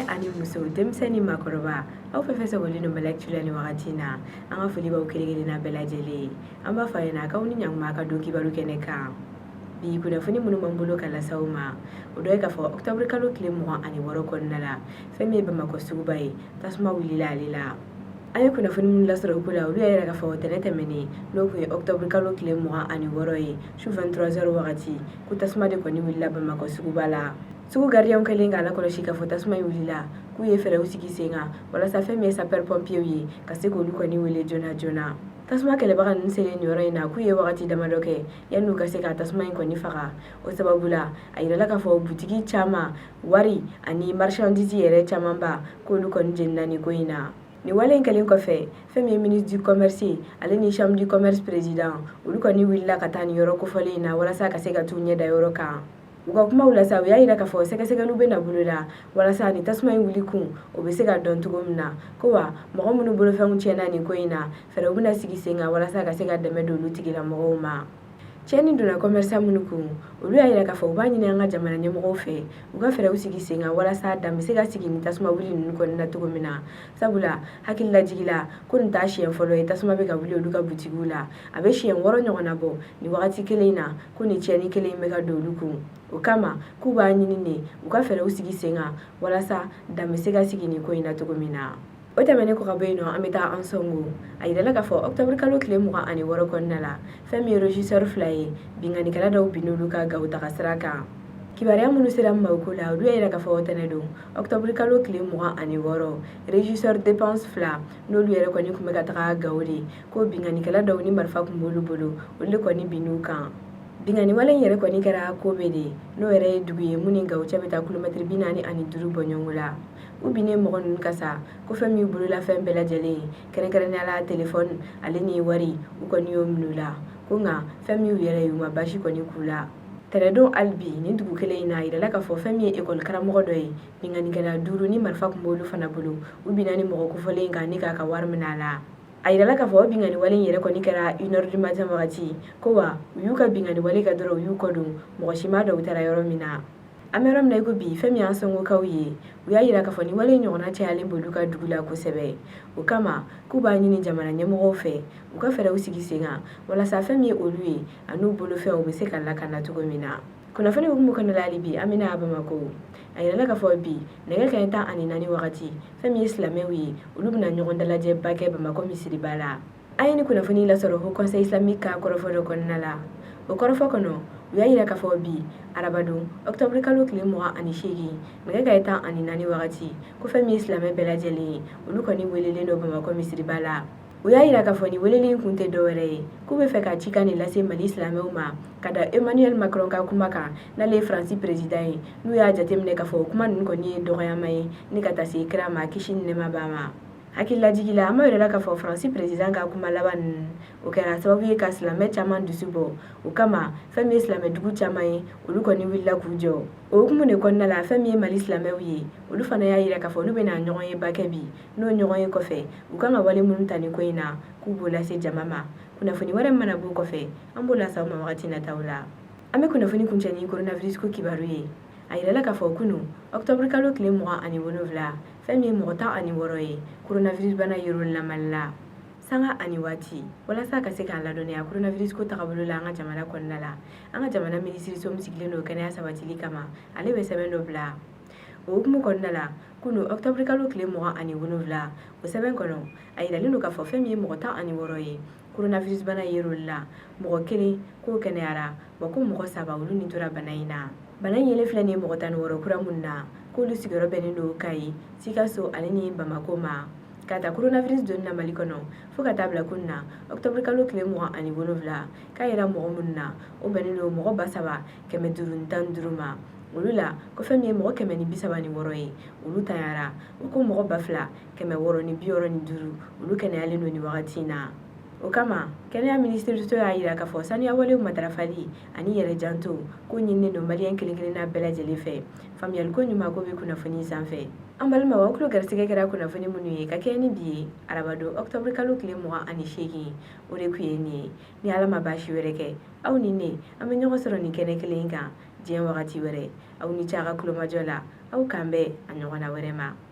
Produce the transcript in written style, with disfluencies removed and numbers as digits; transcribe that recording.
Cɛ ani muso, denmisɛn ni maakɔrɔba, aw fɛn fɛn sɔgɔlen don Mali Actu la nin wagati in na, an ka foli b'aw kelen kelenna bɛɛ lajɛlen ye. An b'a fɔ a ɲɛna k'aw ni ɲankuma a ka don kibaru kɛnɛ kan. Bi kunnafoni minnu b'an bolo ka lase aw ma, o dɔ ye k'a fɔ octobre kalo tile 26 kɔnɔna la, fɛn min ye Bamakɔ suguba ye, tasuma wulila ale la. An ye kunnafoni minnu lasɔrɔ o ko la, olu y'a yira k'a fɔ tɛnɛ tɛmɛnen, n'o tun ye octobre kalo tile 26 ye, su 23 heures wagati, ko tasuma de kɔni wulila Bamakɔ suguba la. Sugu garidiɲɛw kɛlen k'a lakɔlɔsi k'a fɔ tasuma in wulila, k'u ye fɛɛrɛw sigi sen kan walasa fɛn min ye sapeur pompiers ye, ka se k'olu kɔni wele joona joona. Tasuma kɛlɛbaga ninnu selen nin yɔrɔ in na, k'u ye wagati damadɔ kɛ yanni u ka se ka tasuma in kɔni faga. O sababu la, a yirala k'a fɔ butigi caman, wari ani marchandise yɛrɛ camanba, k'olu kɔni jenina nin ko in na. Nin wale in kɛlen kɔfɛ, fɛn min ye ministre du commerce ye, ale ni chambre du commerce président, olu kɔni wulila ka taa nin yɔrɔ kofɔlen in na walasa ka se ka t'u ɲɛ da yɔrɔ kan. U ka kumaw la sa, u y'a yira k'a fɔ sɛgɛsɛgɛliw bɛna boloda walasa nin tasuma in wuli kun, o bɛ se ka dɔn cogo min na. Ko wa mɔgɔ minnu bolofɛnw tiɲɛna nin ko in na, fɛɛrɛw bɛna sigi sen kan walasa ka se ka dɛmɛ don olu tigilamɔgɔw ma. Tiɲɛni donna commerçant minnu kun, olu y'a yira k'a fɔ u b'a ɲini an ka jamana ɲɛmɔgɔw fɛ, u ka fɛɛrɛw sigi sen kan walasa dan bɛ se ka sigi nin tasuma wuli ninnu kɔni na cogo min na. Sabula hakililajigi la, ko nin t'a siɲɛ fɔlɔ ye tasuma bɛ ka wuli olu ka butigiw la. A bɛ siɲɛ 6 ɲɔgɔnna bɔ nin wagati kelen in na, ko nin tiɲɛni kelen in bɛ ka don olu kun. O kama k'u b'a ɲini de u ka fɛɛrɛw sigi sen kan walasa dan bɛ se ka sigi nin ko in na cogo min na. O tɛmɛnen kɔ ka bɔ yen nɔ, an bɛ taa Ansongo. A yirala k'a fɔ octobre kalo tile 26 kɔnɔna la, fɛn min ye régisseur fila ye, binkannikɛla dɔw binn'olu kan Gawo taga sira kan. Kibaruya minnu sera an ma o ko la, olu y'a yira k'a fɔ tɛnɛ don octobre kalo tile 26, régisseur dépense fila, n'olu yɛrɛ kɔni tun bɛ ka taga Gawo de, ko binkannikɛla dɔw ni marifa tun b'olu bolo, olu de kɔni binn'u kan. Binkanni wale in yɛrɛ kɔni kɛra Kobe de, n'o yɛrɛ ye dugu ye mun ni Gawo cɛ bɛ taa kilomɛtiri 45 bɔɲɔgɔnko la. U binnen mɔgɔ ninnu kan sa, ko fɛn min bololafɛn bɛɛ lajɛlen ye, kɛrɛnkɛrɛnnenya la telefɔni ale ni wari, u kɔni y'o minɛ u la. Ko nka fɛn min y'u yɛrɛ ye, u ma baasi kɔni k'u la. Tɛnɛdon hali bi nin dugu kelen in na, a yirala k'a fɔ fɛn min ye ekɔli karamɔgɔ dɔ ye, binkannikɛla duuru ni marifa tun b'olu fana bolo, u binna nin mɔgɔ kofɔlen in kan ni k'a ka wari minɛ a la. A yirala k'a fɔ o binkanni wale in yɛrɛ kɔni kɛra 1 heure du matin wagati. Ko wa u y'u ka binkanni wale kɛ dɔrɔn, u y'u kɔ don, mɔgɔ si m'a dɔn u taara yɔrɔ min na. An bɛ yɔrɔ min na i ko bi, fɛn min y'Ansongokaw ye, u y'a yira k'a fɔ nin wale ɲɔgɔnna cayalen b'olu ka dugu la kosɛbɛ. O kama k'u b'a ɲini jamana ɲɛmɔgɔw fɛ, u ka fɛɛrɛw sigi sen kan walasa fɛn min ye olu ye an'u bolofɛnw bɛ se ka lakana cogo min na. Kunnafoni hukumu kɔnɔna la hali bi, an bɛna Bamakɔ. A yirala k'a fɔ bi nɛgɛ kanɲɛ 14 wagati, fɛn min ye silamɛw ye, olu bɛna ɲɔgɔn dalajɛba kɛ Bamakɔ misiriba la. An ye nin kunnafoni lasɔrɔ Haut Conseil islamique ka kɔrɔfɔ dɔ kɔnɔna la. O kɔrɔfɔ kɔnɔ, u y'a yira k'a fɔ bi arabadon octobre kalo tile 28, nɛgɛ kanɲɛ 14 wagati, ko fɛn min ye silamɛ bɛɛ lajɛlen ye, olu kɔni welelen don Bamakɔ misiriba la. U y'a yira k'a fɔ nin weleli in kun tɛ dɔwɛrɛ ye, k'u bɛ fɛ ka cikan de lase Mali silamɛw ma ka da Emmanuel Macron ka kuma kan, n'ale ye Faransi président ye, n'u y'a jateminɛ k'a fɔ o kuma ninnu kɔni ye dɔgɔyama ye ni ka taa se kira ma, kisi ni nɛɛma b'a ma. Hakililajigi la, an b'a yirala k'a fɔ Faransi président ka kuma laban ninnu, o kɛra sababu ye ka silamɛ caman dusu bɔ. O kama fɛn min ye silamɛ dugu caman ye, olu kɔni wulila k'u jɔ. O hukumu de kɔnɔna la, fɛn min ye Mali silamɛw ye, olu fana y'a yira k'a fɔ olu bɛna ɲɔgɔn ye ba kɛ bi. N'o ɲɔgɔn ye kɔfɛ, u kan ka wale minnu ta nin ko in na, k'u b'o lase jama ma. Kunnafoni wɛrɛ min mana b'o kɔfɛ, an b'o lase aw ma wagati nataw la. An bɛ kunnafoni kuncɛ ni coronavirus ko kibaru ye. A yirala k'a fɔ kunun octobre kalo tile 27, fɛn min ye mɔgɔ 16 ye, coronavirus bana yer'olu la Mali la. Sanga ani waati, walasa ka se k'an ladɔnniya coronavirus ko tagabolo la an ka jamana kɔnɔna la, an ka jamana minisiriso min sigilen don kɛnɛya sabatili kama, ale bɛ sɛbɛn dɔ bila. O hukumu kɔnɔna la, kunun octobre kalo tile 27, o sɛbɛn kɔnɔ, a yiralen don k'a fɔ fɛn min ye mɔgɔ 16 ye, coronavirus bana yer'olu la, mɔgɔ kelen k'o kɛnɛyara, wa ko mɔgɔ saba olu ni tora bana in na. Bana in yelen filɛ nin ye mɔgɔ 16 kura minnu na, k'olu sigiyɔrɔ bɛnnen don Kayi, Sikaso ale ni Bamakɔ ma. Ka ta coronavirus donni na Mali kɔnɔ fo ka taa bila kunun na octobre kalo tile 27, k'a yera mɔgɔ minnu na, o bɛnnen don mɔgɔ 3515 ma. Olu la, ko fɛn min ye mɔgɔ 136 ye, olu tanyara, wa ko mɔgɔ 2665, olu kɛnɛyalen don nin wagati in na. O kama, kɛnɛya minisiriso y'a yira k'a fɔ saniya walew matarafali ani yɛrɛ janto ko ɲininen don maliyɛn kelen kelenna bɛɛ lajɛlen fɛ. Faamuyaliko ɲuman ko bɛ kunnafoni sanfɛ. An balimaw, aw tulo garisɛgɛ kɛra kunnafoni minnu ye ka kɛɲɛ ni bi ye arabadon octobre kalo tile 28, o de tun ye nin ye. Ni Ala ma baasi wɛrɛ kɛ, aw ni ne, an bɛ ɲɔgɔn sɔrɔ nin kɛnɛ kelen in kan Diɲɛ wagati wɛrɛ, aw ni ce a ka kulomajɔ la. Aw k'an bɛn a ɲɔgɔnna wɛrɛ ma.